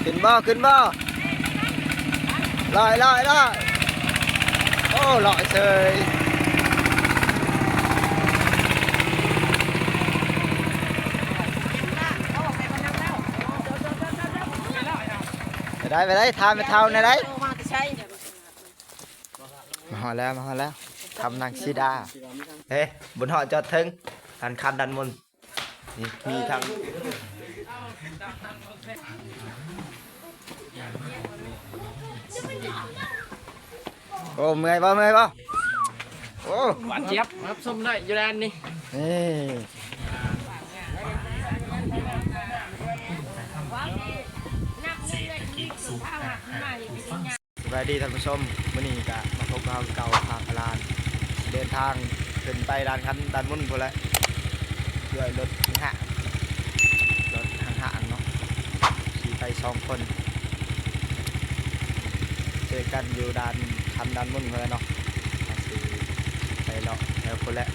ຂຶ້ນບໍ່? ຂຶ້ນບໍ່? ລອຍ ລອຍ ລອຍ ໂອ້ ລອຍເສີຍ. ໄປໄດ້ ໄປໄດ້ ຖາມແມ່ເຖົ້າແດ່ໄດ໋. ມາຮອດແລ້ວ ມາຮອດແລ້ວ ຖ້ຳນາງສີດາ. ເອີ ບຸນເຫາະຈອດເທິງ ດ່ານຄັນດ່ານມົນ. ນີ້ມີທັງ ໂອ້ ເມື່ອຍບໍ່? ເມື່ອຍບໍ່? ໂອ້ ຫວານຈຽບ ຮັບຊົມໄດ້ຢູ່ແດນນີ້. ນີ້ ສະບາຍດີທ່ານຜູ້ຊົມ, ມື້ນີ້ກະມາພົບກັບເຮົາຄືເກົ່າ ພາພະລານ ເດີນທາງຂຶ້ນໄປດ່ານຄັນດ່ານມົນພຸ້ນແຫຼະ ດ້ວຍລົດຫ້າງ ລົດຫ້າງໆເນາະ ຂີ່ໄປສອງຄົນ. ເຈີກັນຢູ່ດ່ານຄັນດ່ານມົນພຸ້ນແຫຼະເນາະ, ເຮົາຊິໄປເລາະແຖວພຸ້ນແຫຼະ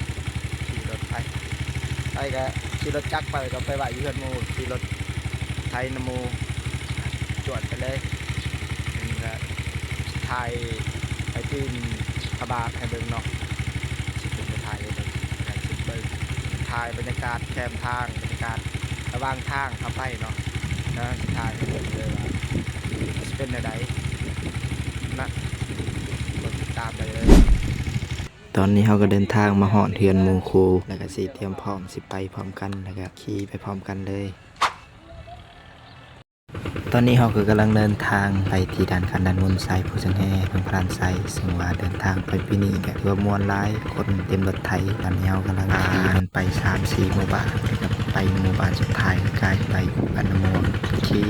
ຂີ່ລົດໄປ ໄປກະຂີ່ລົດຈັກໄປ ກະໄປໄວ້ຢູ່ເຮືອນໝູ່ ຂີ່ລົດໄຖນຳໝູ່ ຈວດໄປເລີຍ. ນີ້ກະຖ່າຍໄປຕີນພະບາດໃຫ້ເບິ່ງເນາະ, ຊິຂຶ້ນໄປຖ່າຍໃຫ້ເບິ່ງ ໃຫ້ເບິ່ງ ຖ່າຍບັນຍາກາດແຄມທາງ ບັນຍາກາດລະຫວ່າງທາງເຮົາໄປເນາະ, ແລ້ວຊິຖ່າຍໃຫ້ເບິ່ງເລີຍວ່າຊິເປັນແນວໃດນະ, ກົດຕິດຕາມໄດ້ເລີຍ. ຕອນນີ້ເຮົາກໍເດີນທາງມາຮອດເຮືອນໝູ່ຄູ່ ແລ້ວກໍຊິຕຽມພ້ອມຊິໄປພ້ອມກັນ ແລ້ວກໍຂີ່ໄປພ້ອມກັນເລີຍ. ຕອນນີ້ເຮົາກໍກຳລັງເດີນທາງໄປທີ່ດ່ານຄັນດ່ານມົນ ສາຍພູຊ່າງແຮ່ ເມືອງພະລານໄຊ, ເຊິ່ງວ່າເດີນທາງໄປປີນີ້ກໍຖືວ່າມ່ວນຫຼາຍ ຄົນເຕັມລົດໄຖ. ຕອນນີ້ເຮົາກຳລັງຂີ່ກັນໄປສາມສີ່ໝູ່ບ້ານ ແລ້ວກໍໄປໝູ່ບ້ານສຸດທ້າຍ ກາຍໄປບ້ານນາມ່ວງ. ຂີ່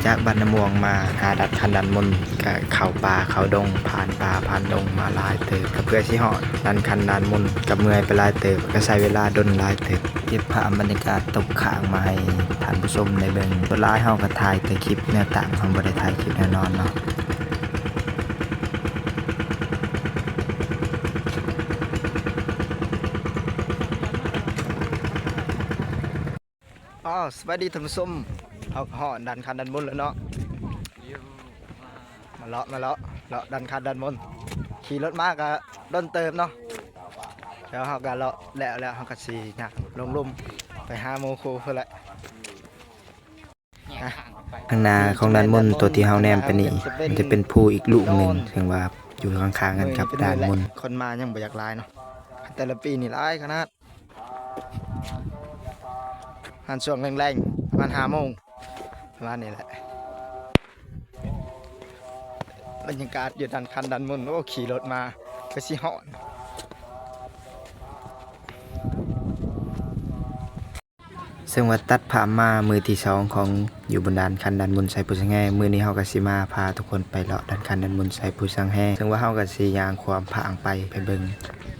ຈາກບ້ານນາມ່ວງມາຫາດ່ານຄັນດ່ານມົນ ກະເຂົ້າປ່າເຂົ້າດົງ ຜ່ານປ່າຜ່ານດົງມາຫຼາຍເຕີບ ກະເພື່ອຊິຮອດດ່ານຄັນດ່ານມົນ ກະເມື່ອຍໄປຫຼາຍເຕີບ ກະໃຊ້ເວລາດົນຫຼາຍເຕີບ. ເກັບພາບບັນຍາກາດຕົກຄ້າງມາໃຫ້ທ່ານຜູ້ຊົມໄດ້ເບິ່ງ. ສ່ວນຫຼາຍເຮົາກະຖ່າຍແຕ່ຄລິບແນວຕັ້ງ ເຮົາບໍ່ໄດ້ຖ່າຍຄລິບແນວນອນເນາະ. ອ້າວ ສະບາຍດີທ່ານຜູ້ຊົມ, ເຮົາກໍຮອດດ່ານຄັນດ່ານມົນແລ້ວເນາະ. ມາເລາະ ມາເລາະ ເລາະດ່ານຄັນດ່ານມົນ, ຂີ່ລົດມາກໍດົນເຕີບເນາະ. ແລ້ວເຮົາກໍເລາະແລ້ວ ແລ້ວເຮົາກໍຊິຍ່າງລົງລຸ່ມໄປຫາໝູ່ຄູ່ພຸ້ນແຫຼະ. ຂ້າງໜ້າຂອງດ່ານມົນ ໂຕທີ່ເຮົາແນມໄປນີ້ ມັນຈະເປັນພູອີກລູກໜຶ່ງ ເຊິ່ງວ່າຢູ່ຂ້າງໆກັນກັບດ່ານມົນ. ຄົນມາຍັງບໍ່ຢາກຫຼາຍເນາະ, ແຕ່ລະປີນີ້ຫຼາຍຂະໜາດ. ຫານຊ່ວງແລງໆ ປະມານຫ້າໂມງ ປະມານນີ້ແຫຼະ. ບັນຍາກາດຢູ່ດ່ານຄັນດ່ານມົນ ໂອ້ ຂີ່ລົດມາຄືຊິຮ້ອນ. ເຊິ່ງວ່າຕັດພາບມາມື້ທີສອງຂອງຢູ່ບົນດ່ານຄັນດ່ານມົນ ສາຍພູຊ່າງແຮ່. ມື້ນີ້ເຮົາກໍຊິມາພາທຸກຄົນໄປເລາະດ່ານຄັນດ່ານມົນ ສາຍພູຊ່າງແຮ່, ເຊິ່ງວ່າເຮົາກໍຊິຍ່າງຂວາມພາງໄປ ໄປເບິ່ງ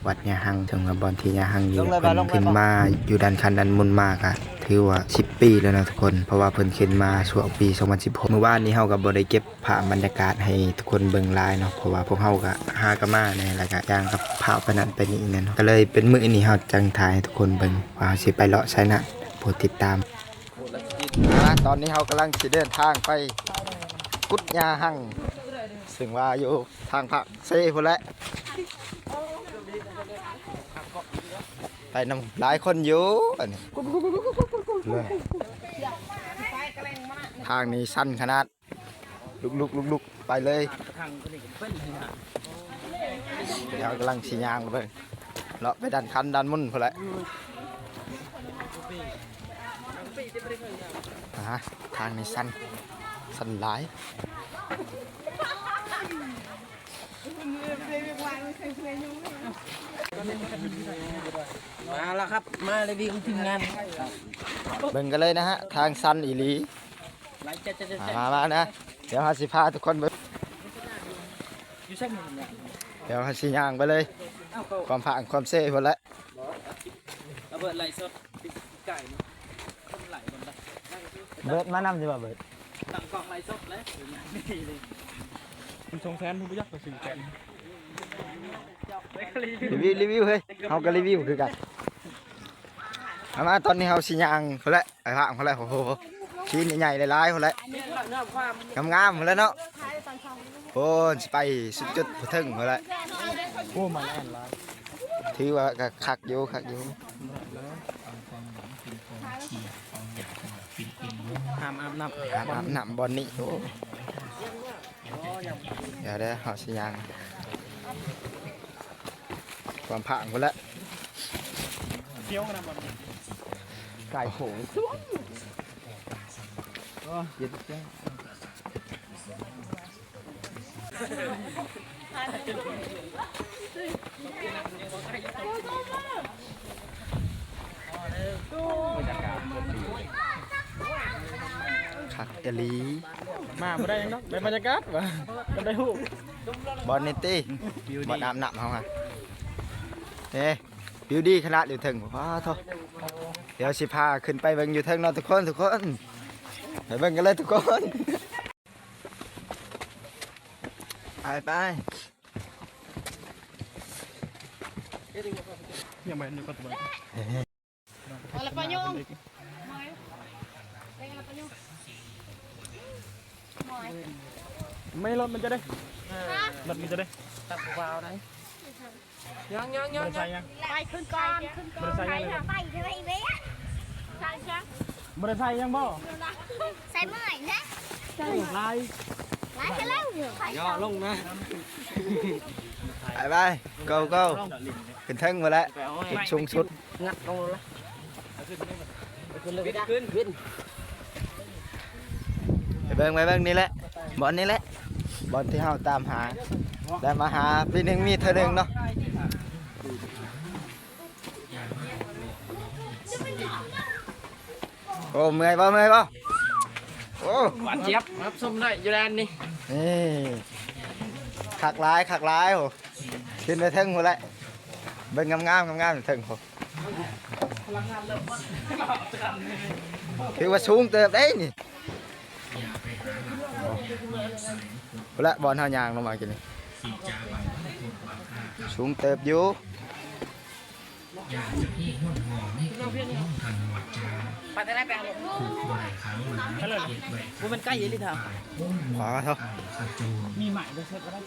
ວັດຍາຮັງ ເຊິ່ງວ່າບ່ອນທີ່ຍາຮັງຢູ່ ເພິ່ນຂຶ້ນມາຢູ່ດ່ານຄັນດ່ານມົນມາກະຖືວ່າສິບປີແລ້ວເນາະທຸກຄົນ, ເພາະວ່າເພິ່ນຂຶ້ນມາຊ່ວງປີສອງພັນສິບຫົກ. ມື້ວານນີ້ເຮົາກໍບໍ່ໄດ້ເກັບພາບບັນຍາກາດໃຫ້ທຸກຄົນເບິ່ງຫຼາຍເນາະ, ເພາະວ່າພວກເຮົາກໍຫາກໍມາແດ່ ແລ້ວກໍຍ່າງກັບພາບໄປນັ້ນໄປນີ້ແດ່ເນາະ, ກໍເລີຍເປັນມື້ນີ້ເຮົາຈັ່ງຖ່າຍໃຫ້ທຸກຄົນເບິ່ງວ່າເຮົາຊິໄປເລາະໃສນະ, ໂປດຕິດຕາມ. ອາ ຕອນນີ້ເຮົາກຳລັງຊິເດີນທາງໄປກຸດຍາຮັງ ເຊິ່ງວ່າຢູ່ທາງພາກເຊພຸ້ນແຫຼະ, ໄປນຳຫຼາຍຄົນຢູ່ອັນນີ້. ທາງນີ້ຊັນຂະໜາດ, ລຸກໆໆ ໄປເລີຍ. ດຽວກຳລັງຊິຍ່າງໄປເບິ່ງ ເລາະໄປດ່ານຄັນດ່ານມົນພຸ້ນແຫຼະ. ອາ ທາງນີ້ຊັນ ຊັນຫຼາຍ. ມາແລ້ວຄັບ ມາຣີວິວທີມງານ ເບິ່ງກັນເລີຍນະຮະ ທາງຊັນອີ່ຫຼີ. ມາ ມານະ ດຽວເຮົາຊິພາທຸກຄົນເບິ່ງ ດຽວເຮົາຊິຍ່າງໄປເລີຍ ຄວາມພາງຄວາມເຊພຸ້ນແຫຼະ. ລະເບີດໄລສົດປີກາຍນີ້ ຄົນໄລບໍ່ໄດ້ ເບີດມານຳຊິບໍ່ເບີດ? ຕັ້ງກ້ອງໄລສົດແລ້ວ ມັນສອງແສນ ບໍ່ຢາກໄປຊື້ແສນ. ຣີວິວ ຣີວິວເຮີ້ຍ ເຮົາກໍຣີວິວຄືກັນ. ເອົາມາ ຕອນນີ້ເຮົາຊິຍ່າງພຸ້ນແຫຼະ ໄອ້ພາງພຸ້ນແຫຼະ. ໂອ້ໂຫ ຊີ້ນໃຫຍ່ໆ ຫຼາຍໆ ພຸ້ນແຫຼະ ງາມໆ ພຸ້ນແຫຼະເນາະ. ໂອ້ ຊິໄປສຸດຈຸດຜູ້ເທິງພຸ້ນແຫຼະ. ໂອ້ ມາແລ້ວຫຼາຍ ຖືວ່າກໍຄັກຢູ່ ຄັກຢູ່. ຫ້າມອາບນ້ຳ ຫ້າມອາບນ້ຳບ່ອນນີ້. ໂອ້ ດຽວເດີ ເຮົາຊິຍ່າງຄວາມຜາງພຸ້ນແຫຼະ. ໄກ່ໂຫງ ໂອ້ ເຢັນແຈ້ງ. ຄັກອີ່ຫຼີ. ມາບໍ່ໄດ້ຫຍັງດອກ ໄດ້ບັນຍາກາດວ່າ ກໍໄດ້ຮູບ. ບ່ອນນີ້ຕິ ບ່ອນອາບນ້ຳເຮົາຫັ້ນ. ເອີ ວິວດີຂະໜາດຢູ່ເທິງ. ວ້າໂທ້ ດຽວຊິພາຂຶ້ນໄປເບິ່ງຢູ່ເທິງເນາະທຸກຄົນ ທຸກຄົນ ໄປເບິ່ງກັນເລີຍທຸກຄົນ. ໄປ ໄປ ຍັງໄປຢູ່ກັບຕົວ ເອົາລະປະໂຍງ ໄມ່ລົດມັນຈະໄດ້ ຮະ ລົດມັນຈະໄດ້ ຕັກວາວໄດ້. ຍັງ ຍັງ ຍັງ ບໍ່ໄດ້ໃສ່ຫຍັງ ໄປຂຶ້ນກ່ອນ ຂຶ້ນກ່ອນ ບໍ່ໄດ້ໃສ່ຫຍັງເລີຍ ໄປເທື່ອອີເວ ໃສ່ຊະ ບໍ່ໄດ້ໃສ່ຫຍັງບໍ່ ໃສ່ເມື່ອຍແທ້ ຫຼາຍ ຫຼາຍແລ້ວ ຍໍລົງນະ. ໄປ ໄປ ໂກ ໂກ ຂຶ້ນເທິງພຸ້ນແຫຼະ ຈຸດສູງສຸດ. ງັດລົງລະ ຂຶ້ນ ຂຶ້ນ ຂຶ້ນ ໄປເບິ່ງ ໄປເບິ່ງ ນີ້ແຫຼະ ບ່ອນນີ້ແຫຼະ ບ່ອນທີ່ເຮົາຕາມຫາ ໄດ້ມາຫາປີໜຶ່ງມີເທື່ອໜຶ່ງເນາະ. ໂອ້ ເມື່ອຍບໍ່ ເມື່ອຍບໍ່? ໂອ້ ຫວານຈຽບ ຮັບຊົມໄດ້ຢູ່ແດນນີ້ ນີ້ ຄັກຫຼາຍ ຄັກຫຼາຍ. ໂອ້ ຂຶ້ນໄປເທິງພຸ້ນແຫຼະ ເບິ່ງງາມໆ ງາມໆ ເທິງພຸ້ນ ຖືວ່າສູງເຕີບເດ້ນີ້. ພຸ້ນແຫຼະ ບ່ອນເຮົາຍ່າງລົງມາກີ້ນີ້ ສູງເຕີບຢູ່. ບໍ່ແມ່ນໃກ້ອີ່ຫຼີເຖົ້າ ຂວາເຖົ້າ ມີໄມ້ບໍ່ເສັດບໍ່ໄດ້.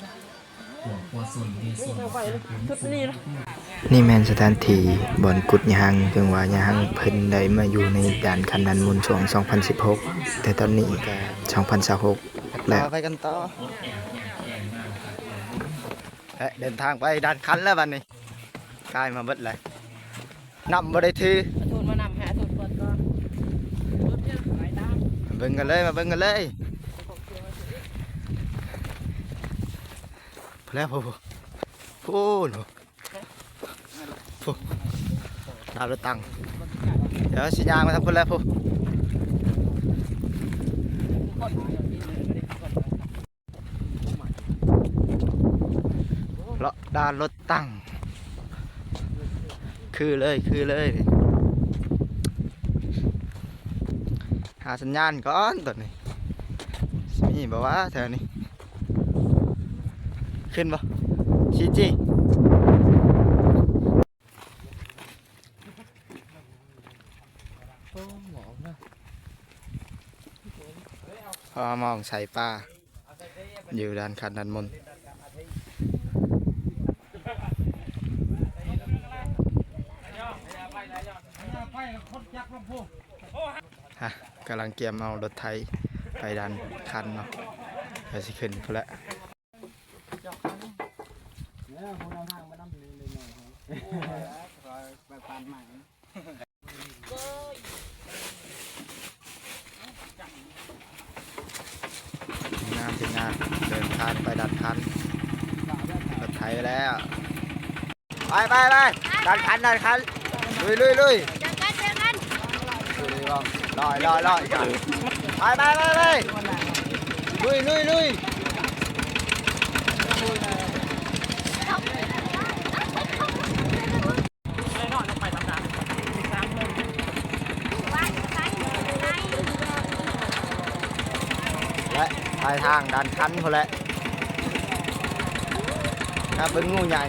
ນີ້ແມ່ນສະຖານທີ່ບ່ອນກຸດຍາຮັງ ເຊິ່ງວ່າຍາຮັງເພິ່ນໄດ້ມາຢູ່ໃນດ່ານຄັນດ່ານມົນຊ່ວງສອງພັນສິບຫົກ ແຕ່ຕອນນີ້ກໍສອງພັນຊາວຫົກແລ້ວ. ໄປກັນຕໍ່ ເອີ ເດີນທາງໄປດ່ານຄັນແລ້ວບັດນີ້ ກາຍມາເບິດເລີຍ. ນ້ຳບໍ່ໄດ້ຖື ອາໂທນມານຳ ໃຫ້ອາໂທນກ່ອນກ່ອນ ເບິ່ງກັນເລີຍ ມາເບິ່ງກັນເລີຍ. ພຸ້ນແຫຼະ ພຸ້ນ ພຸ້ນ ພຸ້ນ ດານລົດຕັງ ດຽວຊິຍ່າງໄປທາງພຸ້ນແຫຼະ ພຸ້ນ. ເລາະດ່ານລົດຕັງ ຄືເລີຍ ຄືເລີຍ. ຫາສັນຍານກ່ອນຕອນນີ້ ຊິມີບໍ່ວະແຖວນີ້ ຂຶ້ນບໍ່ ຊີຈີ? ໂອ້ ມອງນະ ພໍມອງໃສ່ປ່າ ຢູ່ດ່ານຄັນດ່ານມົນ. ຮະ ກຳລັງກຽມເອົາລົດໄຖໄປດ່ານຄັນເນາະ ດຽວຊິຂຶ້ນພຸ້ນແຫຼະ. ງາມ ເປັນງາມ ເດີນທາງໄປດ່ານຄັນ ລົດໄຖໄປແລ້ວ. ໄປ ໄປ ໄປ ດ່ານຄັນ ດ່ານຄັນ ລຸຍ ລຸຍ ລຸຍ ເຈີກັນ ເຈີກັນ ລຸຍ ລຸຍ ລຸຍ ໄປ ໄປ ໄປ ໄປ ລຸຍ ລຸຍ ລຸຍ. ແລະ ປາຍທາງດ່ານຄັນພຸ້ນແຫຼະ ຫາເບິ່ງງູໃຫຍ່.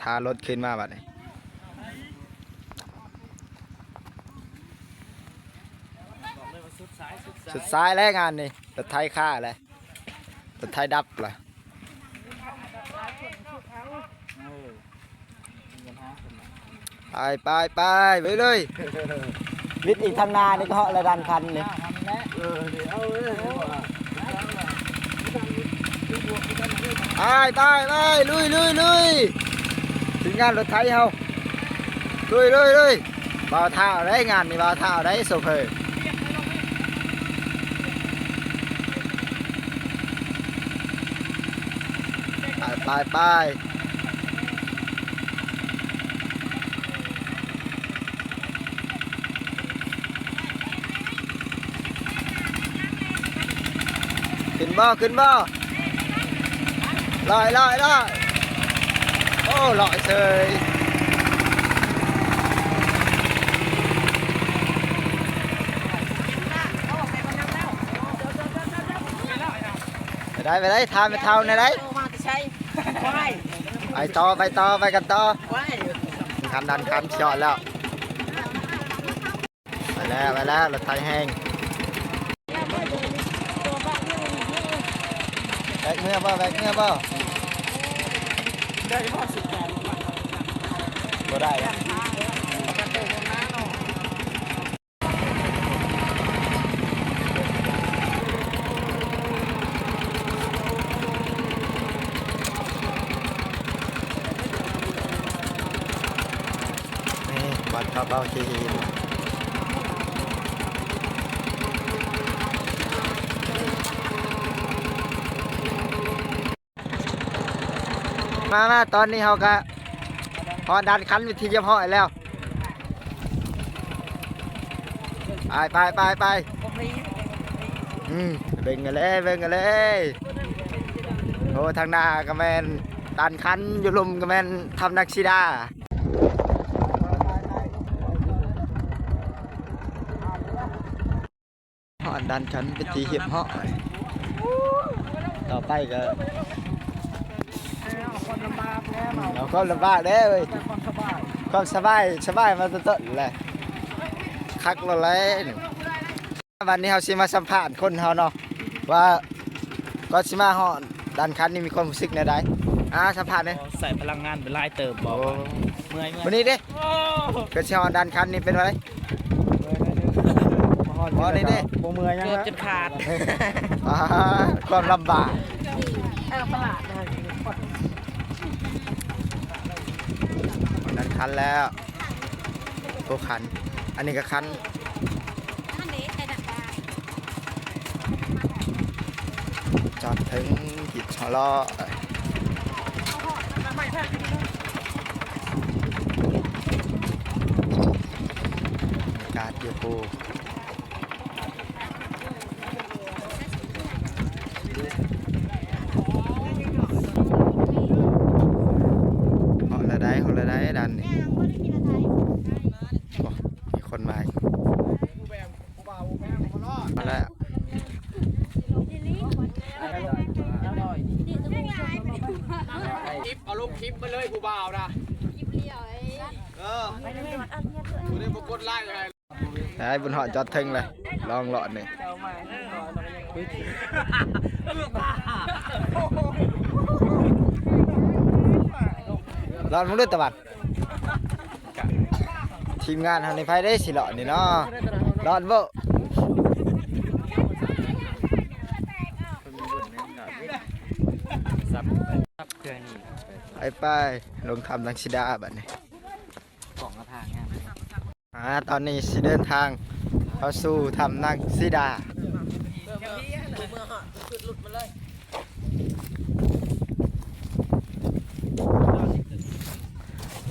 ອາລົດຂຶ້ນມາບາດນີ້. ສຸດທ້າຍແລ້ວງານນີ້ ລົດໄຖຄາແລ້ວ ລົດໄຖດັບແລ້ວ. ໄປ ໄປ ໄປ ໄປເລີຍ ວິດອີກທາງໜ້ານີ້ກໍເຫາະລະດັນຄັນນີ້. ເອີ ເອົາເລີຍ ໄປ ໄປ ໄປ ລຸຍ ລຸຍ ລຸຍ ທີມງານລົດໄຖເຮົາ ລຸຍ ລຸຍ ລຸຍ. ບ່າວທ້າວໄດ້ງານນີ້ ບ່າວທ້າວໄດ້ໂຊເຟີ. ໄປ ໄປ ໄປ ຂຶ້ນບໍ່ ຂຶ້ນບໍ່? ລອຍ ລອຍ ລອຍ ໂອ້ ລອຍເສີຍ. ໄປໄດ້ ໄປໄດ້ ຖາມແມ່ເຖົ້າແດ່ໄດ້. ໂອ້ ມາແຕ່ໃສ? ໄປຕໍ່ ໄປຕໍ່ ໄປກັນຕໍ່. ຄັນດັນຄັນ ຊິຮອດແລ້ວ. ໄປແລ້ວ ໄປແລ້ວ ລົດໄຖແຮງ. ແວະເມືອບໍ່ ແວະເມືອບໍ່? ບໍ່ໄດ້. ນີ້ ວັດພະເບົາຂີ້ຫີນ. ມາ ມາ ຕອນນີ້ເຮົາກະຮອດດ່ານຄັນເປັນທີ່ຮຽບຮ້ອຍແລ້ວ. ໄປ ໄປ ໄປ ໄປ. ອືມ ເບິ່ງກັນເລີຍ ເບິ່ງກັນເລີຍ. ໂອ້ ທາງໜ້າກະແມ່ນດ່ານຄັນ ຢູ່ລຸ່ມກະແມ່ນຖ້ຳນາງສີດາ. ຮອດດ່ານຄັນເປັນທີ່ຮຽບຮ້ອຍ. ຕໍ່ໄປກະ ເອົາຄວາມລຳບາກແດ່ ເອົາຄວາມລຳບາກແດ່ເວີຍ. ຄວາມສະບາຍ ຄວາມສະບາຍ ສະບາຍມາແຕ່ຕົ້ນແຫຼະ ຄັກໂລດແຫຼະ. ບັດນີ້ເຮົາຊິມາສຳພາດຄົນເຮົາເນາະ ວ່າກ່ອນຊິມາຮອດດ່ານຄັນນີ້ມີຄວາມຮູ້ສຶກແນວໃດ? ອ່າ ສຳພາດແດ່. ໃຊ້ພະລັງງານໄປຫຼາຍເຕີບບໍ່? ໂອ້ ເມື່ອຍ ເມື່ອຍ. ມື້ນີ້ເດ້ ໂອ້ ເກີດຊິຮອດດ່ານຄັນນີ້ເປັນຈັ່ງໃດ? ເມື່ອຍໜ້ອຍໜຶ່ງ ມາຮອດນີ້ເດ້ ບໍ່ເມື່ອຍຫຍັງ ເກືອບຈົນຂາດ. ອ່າ ຄວາມລຳບາກ. ເອີ ປະຫຼາດເລີຍ. ນັ້ນຄັນແລ້ວ ໂອ້ ຄັນ ອັນນີ້ກະຄັນ. ຈອດເຖິງທີ່ຮໍລໍ ອາກາດຢູ່ພູ. ຮອດແລ້ວໃດ ຮອດແລ້ວໃດດ່ານນີ້. ໂອ້ ມີຄົນມາອີກ ມາແລ້ວ. ຄລິບ ເອົາລົງຄລິບມາເລີຍຜູ້ບ່າວນະ. ເອີ ຜູ້ໃດບໍ່ກົດໄລໃຫ້. ໄດ້ ບຸນເຫາະຈອດເທິງເລີຍ ລອງລອດນີ້ ລອດມຶງດູຕາວັນ. ທີມງານເຮົານີ້ ໃຜໄດ້ຊິລອດນີ້ເນາະ ລອດບໍ່? ໄປໆ ລົງຖ້ຳນາງສີດາບັດນີ້. ອາ ຕອນນີ້ຊິເດີນທາງເຂົ້າສູ່ຖ້ຳນາງສີດາ.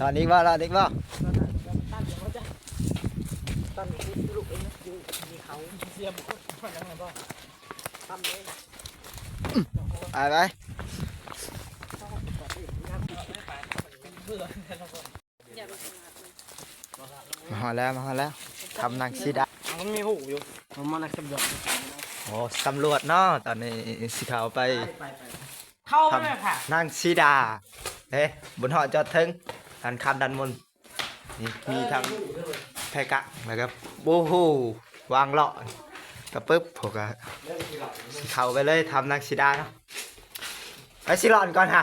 ລອດອີກບໍ່? ລອດອີກບໍ່? ໄປໆ. ມາຮອດແລ້ວ ມາຮອດແລ້ວ ຖ້ຳນາງສີດາ. ມັນມີຫູຢູ່ ມັນມານັກສຳຫຼວດ. ໂອ້ ສຳຫຼວດເນາະ ຕອນນີ້ຊິເຂົ້າໄປ. ໄປໆ. ເຂົ້າມາແມ່ນຫຍັງ? ນາງສີດາເດ້ ບຸນເຫາະຈອດເທິງ ອັນຄຳດ້ານບົນ ນີ້ມີທັງແພກະ ແລ້ວກໍ ໂອ້ໂຫ ວາງເລາະກະປຶບ ພວກກະຊິເຂົ້າໄປເລີຍ ຖ້ຳນາງສີດາເນາະ ໄປ ຊິລອດກ່ອນຫະ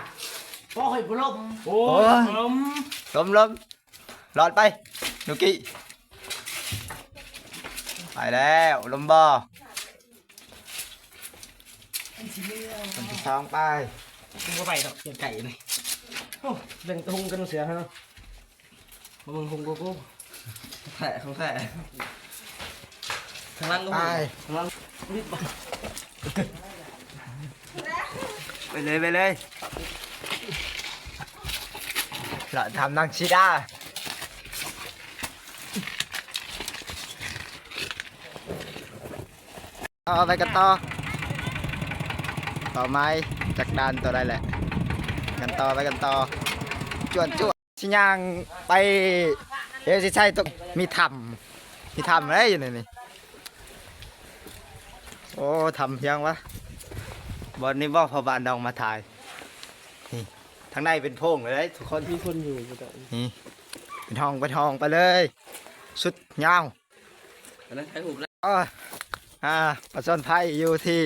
ໂອ້ຍ ບໍ່ລົມ ໂອ້ຍ ໂອ້ຍ ລົມ ລົມ ລົມ ລອດໄປ ນຸກກີ້ ໄປແລ້ວ ລົມບໍ່? ຄົນທີສອງໄປ ກູບໍ່ໄປດອກ ເຈັບໄກ່ນີ້ ໂອ້ ເບິ່ງແຕ່ຮຸ່ງກັນເສືອເນາະ ມາເບິ່ງຮຸ່ງກູກູ ແທ້ ຂອງແທ້ ທາງຫຼັງກໍ ໄປ ທາງຫຼັງ ໄປເລີຍ ໄປເລີຍ ເລາະຖ້ຳນາງສີດາ ເອົາ ໄປກັນຕໍ່ ເປົ້າໝາຍຈັກດ່ານຕົວໃດແຫຼະ ກັນຕໍ່ ໄປກັນຕໍ່ ຈວດໆ ຊິຍ່າງໄປເອວຊິໄຊ ມີຖ້ຳ ມີຖ້ຳເດ້ຢູ່ໃນນີ້ ໂອ້ ຖ້ຳຫຍັງວະ ບ່ອນນີ້ບໍ່ ພໍ່ບ້ານດອງມາຖ່າຍ ນີ້ ທາງໃນເປັນໂພງເລີຍທຸກຄົນ ມີຄົນຢູ່ຢູ່ ນີ້ ເປັນຫ້ອງ ເປັນຫ້ອງ ໄປເລີຍ ສຸດຍາວ ອັນນັ້ນຖ່າຍຮູບແລ້ວ ອາ ປະຈອນໄພຢູ່ທີ່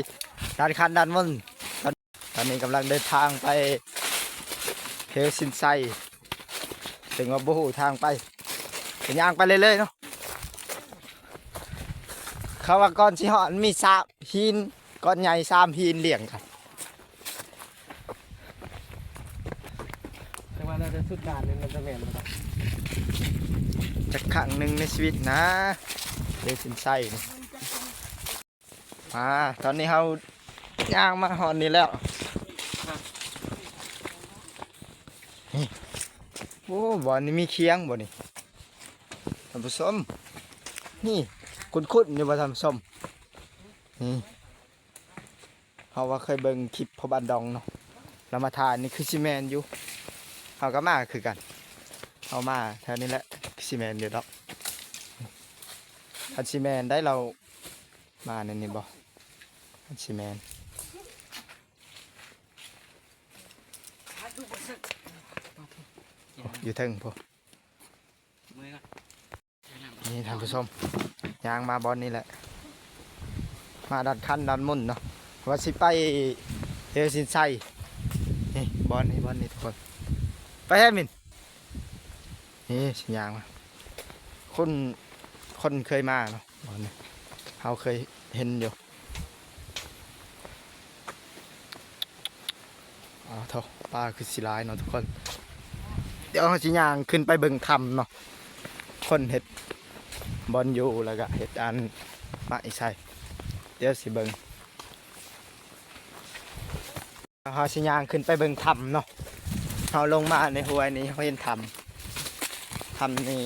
ດ່ານຄຳດ້ານມົນ ຕອນ ຕອນນີ້ກຳລັງເດີນທາງໄປເຮວຊິນໄຊ ເຖິງວ່າບໍ່ຮູ້ທາງໄປ ກະຍ່າງໄປເລື້ອຍໆເນາະ ເຂົາວ່າກ່ອນຊິຮອດມີສາມຫີນ ກ້ອນໃຫຍ່ສາມຫີນລຽງກັນ ແຕ່ວ່າໜ້າຈະສຸດດ່ານນີ້ ມັນຈະແມ່ນບໍ່? ຈັກຄັ້ງໜຶ່ງໃນຊີວິດນະ ເດຊິນໄຊນີ້ ອາ ຕອນນີ້ເຮົາຍ່າງມາຮອດນີ້ແລ້ວ ນີ້ ໂອ້ ບ່ອນນີ້ມີຄຽງບໍ່ນີ້ ທ່ານຜູ້ຊົມ ນີ້ ຄຸ້ນໆຢູ່ບໍ່ທ່ານຜູ້ຊົມ ນີ້ ເຮົາວ່າເຄີຍເບິ່ງຄລິບພໍ່ບ້ານດອງເນາະ ລາວມາຖ່າຍນີ້ຄືຊິແມ່ນຢູ່ ເຮົາກໍມາຄືກັນ ເຮົາມາແຖວນີ້ແຫຼະ ຄືຊິແມ່ນຢູ່ດອກ ຄັນຊິແມ່ນໄດ໋ ລາວມາໃນນີ້ບໍ່ ຄັນຊິແມ່ນ ຢູ່ເທິງພຸ້ນ. ນີ້ທ່ານຜູ້ຊົມ ຍ່າງມາບ່ອນນີ້ແຫຼະ ມາດ່ານຄຳດ້ານມົນເນາະ ວ່າຊິໄປເຮວຊິນໄຊ ນີ້ບ່ອນນີ້ ບ່ອນນີ້ທຸກຄົນ ໄປແຮມິນ ນີ້ຊິຍ່າງມາ ຄົນ ຄົນເຄີຍມາເນາະ ບ່ອນນີ້ເຮົາເຄີຍເຫັນຢູ່. ອ້າໂທ້ ປາຄືຊິຫຼາຍເນາະທຸກຄົນ ດຽວເຮົາຊິຍ່າງຂຶ້ນໄປເບິ່ງຖ້ຳເນາະ ຄົນເຮັດບ່ອນຢູ່ ແລ້ວກະເຮັດອັນໄມ້ໃສ່ ດຽວຊິເບິ່ງ ເຮົາຊິຍ່າງຂຶ້ນໄປເບິ່ງຖ້ຳເນາະ ເຮົາລົງມາໃນຫ້ວຍນີ້ ເຮົາເຫັນຖ້ຳ ຖ້ຳນີ້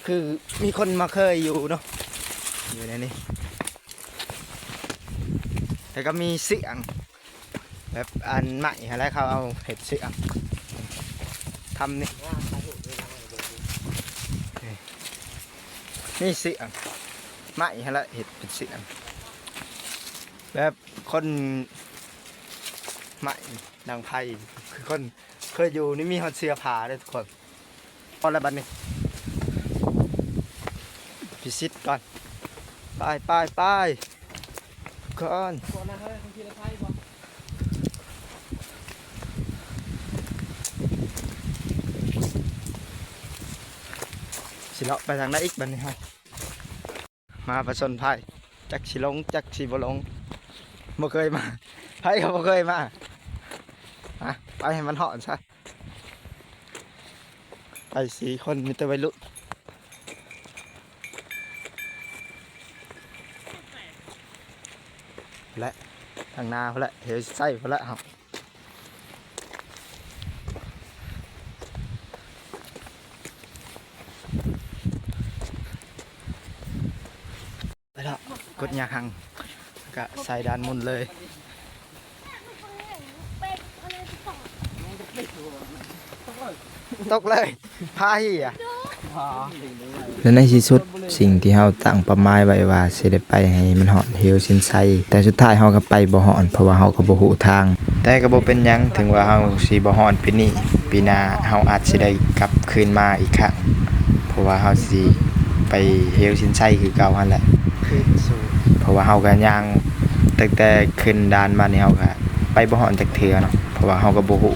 ຄືມີຄົນມາເຄີຍຢູ່ເນາະ ຢູ່ໃນນີ້ ແລ້ວກໍມີເຊືອກ ແບບອັນໄມ້ຫັ້ນແຫຼະ ເຂົາເອົາເຮັດເຊືອກ ຖ້ຳນີ້ ນີ້ ມີເຊືອກໄມ້ຫັ້ນແຫຼະ ເຮັດເປັນເຊືອກ ແບບຄົນໄມ້ດັງໄຟ ຄືຄົນເຄີຍຢູ່ນີ້ ມີຮອດເສື້ອຜ້າເດ້ທຸກຄົນ. ພໍແລ້ວບັດນີ້ ພິຊິດກ່ອນ ໄປ ໄປ ໄປ ກ່ອນ ຊິເລາະໄປທາງໃດອີກບັດນີ້ເຮົາ ມາຜະຈົນໄພ ຈັກຊິລົງ ຈັກຊິບໍ່ລົງ ບໍ່ເຄີຍມາ ໃຜກໍບໍ່ເຄີຍມາ ອະ ໄປໃຫ້ມັນຮອດຊະ ໄປສີ່ຄົນ ມີແຕ່ໄວລຸ້ນ ແລະ ທາງໜ້າພຸ້ນແຫຼະ ເຮວຊິໄຊພຸ້ນແຫຼະເຮົາ. ໄປລະ ກົດຍາງຮັງ ກະໃສ່ດ່ານໝຸ່ນເລີຍ ຕົກເລີຍ ພາເຮຍ ແລະໃນທີ່ສຸດ ສິ່ງທີ່ເຮົາຕັ້ງເປົ້າໝາຍໄວ້ວ່າຊິໄດ້ໄປໃຫ້ມັນຮອດເຫວສິນໄຊ, ແຕ່ສຸດທ້າຍເຮົາກໍໄປບໍ່ຮອດ ເພາະວ່າເຮົາກໍບໍ່ຮູ້ທາງ. ແຕ່ກໍບໍ່ເປັນຫຍັງ, ເຖິງວ່າເຮົາຊິບໍ່ຮອດປີນີ້, ປີໜ້າເຮົາອາດຊິໄດ້ກັບຄືນມາອີກຄັ້ງ, ເພາະວ່າເຮົາຊິໄປເຫວສິນໄຊຄືເກົ່າຫັ້ນແຫຼະ. ຄືນສູ່ ເພາະວ່າເຮົາກໍຍ່າງຕັ້ງແຕ່ຂຶ້ນດ່ານມານີ້ ເຮົາກໍໄປບໍ່ຮອດຈັກເທື່ອເນາະ, ເພາະວ່າເຮົາກໍບໍ່ຮູ້.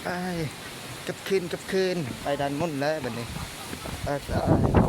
ໄປ ກັບຄືນ ກັບຄືນ ໄປດ່ານໝຸ່ນແລ້ວບັດນີ້. ໄປ ໄປ.